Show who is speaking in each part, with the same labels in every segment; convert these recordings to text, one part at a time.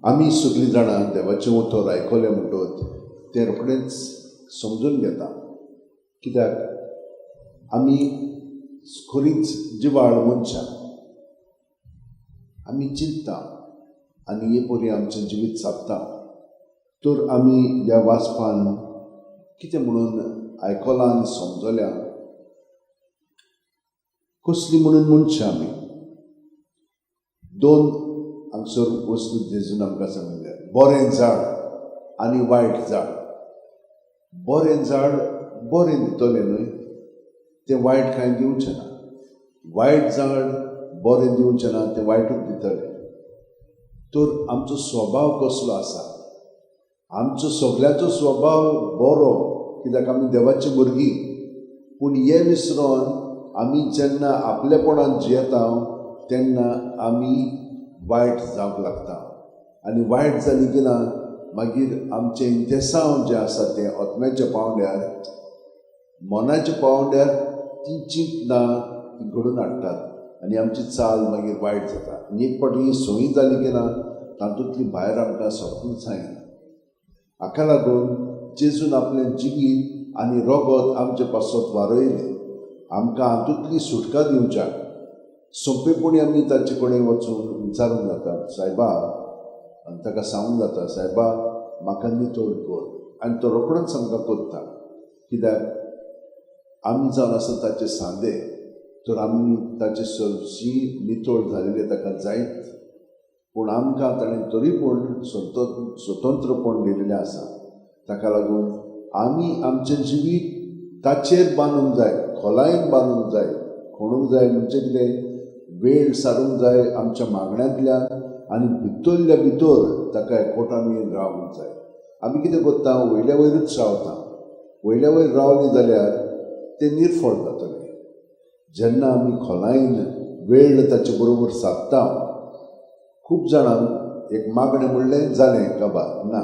Speaker 1: आमी सगळीं जाणां देवाचें उतर आयकलें म्हणटकच तें रोखडेंच समजून घेता, कित्याक आमी खरींच जिवाळ मनशां. आमी चिंतता आनी हे परी आमचें जिवीत सादता. तर आमी ह्या वाचपान कितें म्हणून आयकलां आनी समजल्या, कसली म्हणून मनशां आमी. दोन हांगसर वस्तू जेजून आमकां सांगिल्लें, बरें झाड आनी वायट झाड. बरें झाड बरें दितलें न्हय, तें वायट कांय दिवचें ना. वायट झाड बरें दिवचें ना, तें वायटूच दितलें. तर आमचो स्वभाव कसलो आसा? आमचो सगळ्यांचो स्वभाव बरो, कित्याक आमी देवाची भुरगीं. पूण हें विसरून आमी जेन्ना आपलेपणान जियेता तेन्ना आमी वायट जावंक लागता. आनी वायट जाली की ना मागीर आमचें इंतेसांव जें आसा तें आत्म्याच्या पांवड्यार, मनाच्या पांवड्यार ती चिंतनां ती घडून हाडटात आनी आमची चाल मागीर वायट जाता. आनी एक फावटी ही संवय जाली की ना तातूंतली भायर आमकां सरकूंक जायना. हाका लागून जेजून आपलें जिवीत आनी रगत आमचे पासत वारयलें, आमकां हातूंतली सुटका दिवच्याक. सोंपेपणी आमी ताचे कडेन वचून विचारूंक जाता, सायबा, आनी ताका सांगूंक जाता, सायबा म्हाका नितळ कर. आनी तो रोखडोच आमकां करता, कित्याक आमी जावन आसा ताचे सांदे. तर आमी ताचे सरशी नितळ जालेले ताका जायत, पूण आमकां ताणें तरी पूण स्वतंत्रपण दिलेलें आसा. ताका लागून आमी आमचें जिवीत ताचेर बांदूंक जाय, खोलायेन बांदूंक जाय, खणूंक जाय. म्हणजे कितें, वेळ सारूंक जाय आमच्या मागण्यांतल्यान आनी भितरल्या भितर ताका एकवटान रावूंक जाय. आमी कितें करता, वयल्या वयरूच रावता. वयल्या वयर रावलीं जाल्यार तें निर्फळ जातलें. जेन्ना आमी खोलायेन वेळ ताचे बरोबर सादता, खूब जाणांक एक मागणें म्हणलें जालें काबार ना.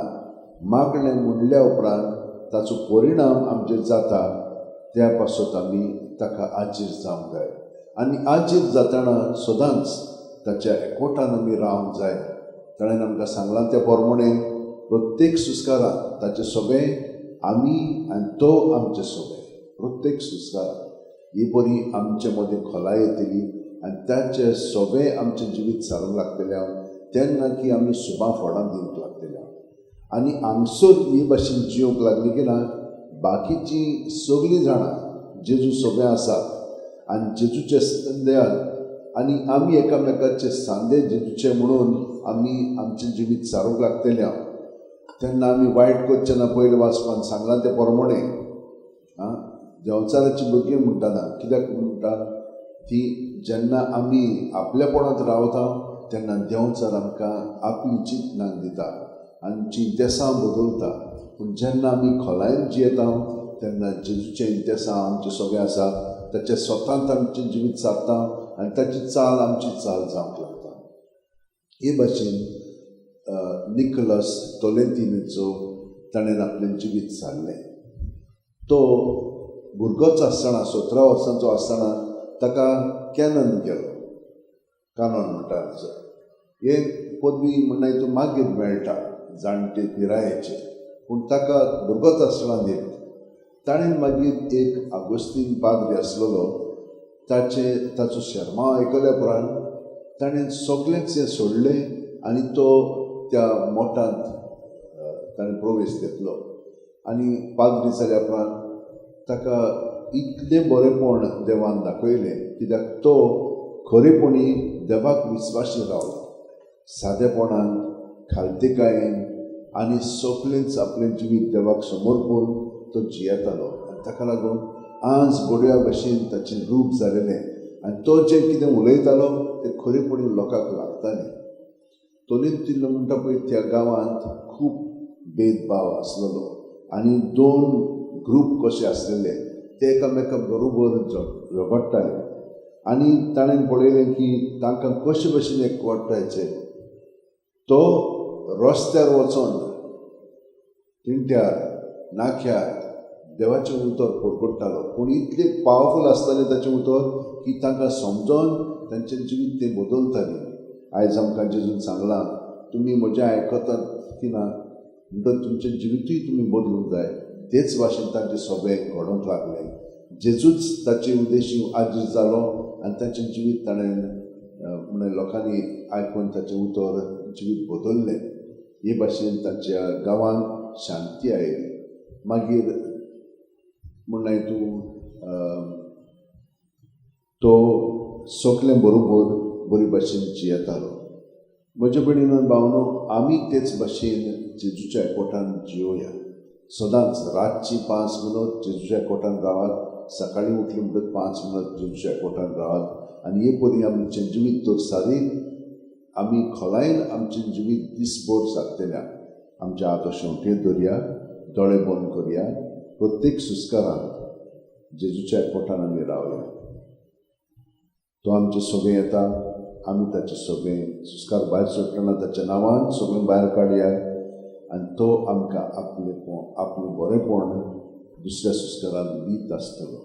Speaker 1: मागणें म्हणल्या उपरांत ताचो परिणाम आमचेर जाता, त्या पासत आमी ताका आजीर जावंक जाय. आनी आजीर जातना सदांच ताच्या एकवटान आमी रावंक जाय. ताणें आमकां सांगलां त्या प्रमाणें प्रत्येक सुस्कारांत ताचें सगळें आमी आनी तो आमचें सगळें, प्रत्येक सुस्कारांत ही बरी आमचे मदीं खोलाय येतली आनी ताचें सगळें आमचें जिवीत सारूंक लागतलें. तेन्ना की आमी सुबां फळां दिवंक लागतले. आनी हांगसर ही भाशेन जिवंक लागली की ना बाकीचीं सगळीं जाणां जेजू सगळें आसात आनी जेजूचे सांद्यार आनी आमी एकामेकाचे सांदे जेजूचे म्हणून आमी आमचें जिवीत सारूंक लागतले. तेन्ना आमी वायट करचें ना. पयलें वाचपान सांगलां तें प्रमाणें आं देंवचाराची भुरगीं म्हणटना कित्याक म्हणटा ती, जेन्ना आमी आपलेपणांत रावता तेन्ना देंवचार आमकां आपली चिंतनां दिता, आमची इंतेसां बदलता. पूण जेन्ना आमी खोलायेन जियेता तेन्ना जेजूचें इंतेसां आमचें सगळें आसा, ताच्या स्वतांत आमचें जिवीत सादता आनी ताची चाल आमची चाल जावंक लागता. हे भाशेन निकोलस तोलेंतिनीचो ताणें आपलें जिवीत सारलें. तो भुरगोच आसतना, 17 वर्सांचो आसतना ताका कॅनन केलो, कानन म्हणटा. हे पदवी म्हणटा हितून मागीर मेळटा जाणटे पिरायेचेर, पूण ताका भुरगोच आसतना दिली. ताणें मागीर एक आगोस्तीन पाद्री आसलेलो, ताचो शर्मा आयकल्या उपरांत ताणें सगळेंच हें सोडलें आनी तो त्या मोठांत ताणें प्रवेश घेतलो. आनी पाद्री जाल्या उपरांत ताका इतलें बरेंपण देवान दाखयलें, कित्याक तो खरेपणी देवाक विस्वाशी रावलो, सादेपणान, खालतेकायेन आनी सगळेंच आपलें जिवीत देवाक समर्पून तो जियेतालो. आनी ताका लागून आज बड्या भशेन ताचें रूप जालेलें आनी तो जें कितें उलयतालो तें खरेपणी लोकांक लागतालें. तोलेंतिल्लो म्हणटा पळय त्या गांवांत खूब भेदभाव आसलेलो आनी दोन ग्रूप कशे आसलेले, ते एकामेका बरोबर झगडटाले. आनी ताणें पळयलें की तांकां कशे भशेन एकवटायचे. तो रस्त्यार वचोन तिंट्यार नाख्यार देवाचें उतर परगट्टालो. पूण इतलें पावरफूल आसतालें ताचें उतर की तांकां समजोन तांचें जिवीत तें बदलतालें. आयज आमकां जेजून सांगलां, तुमी म्हजें आयकतात की ना म्हणटच तुमचें जिवितूय तुमी बदलूंक जाय. तेच भाशेन तांचें सगळें घडोवंक लागलें. जेजूच ताचे उद्देशी आजीज जालो आनी ताचें जिवीत ताणें म्हणल्यार लोकांनी आयकून ताचें उतर जिवीत बदल्लें. हे भाशेन ताच्या गांवांत शांती आयली. मागीर म्हणलें तूं तो सगळें बरोबर बरे भाशेन जियेतालो. म्हज्या भयणीनो भावनो, आमी तेच भाशेन जेजूच्या एकवटान जियोया. सदांच रातची 5 मिनट जेजूच्या एकवटान रावात, सकाळीं उठली म्हणटकच 5 मिनट जेजूच्या एकवटान रावात आनी हे परी आमचें जिवीत तर सारीन आमी खोलायेन आमचें जिवीत दीसभर सारतल्या. आमच्या हात शेंवटेर दवरया, दोळे बंद करया, प्रत्येक सुस्कारांत जेजूच्या एकवटान आमी रावया. तो आमचे सगळें येता, आमी ताचे सगळें सुस्कार भायर सोडटना ताच्या नांवान सगळें भायर काडया आनी तो आमकां आपलें बरेंपण दुसऱ्या सुस्कारान दीत आसतलो.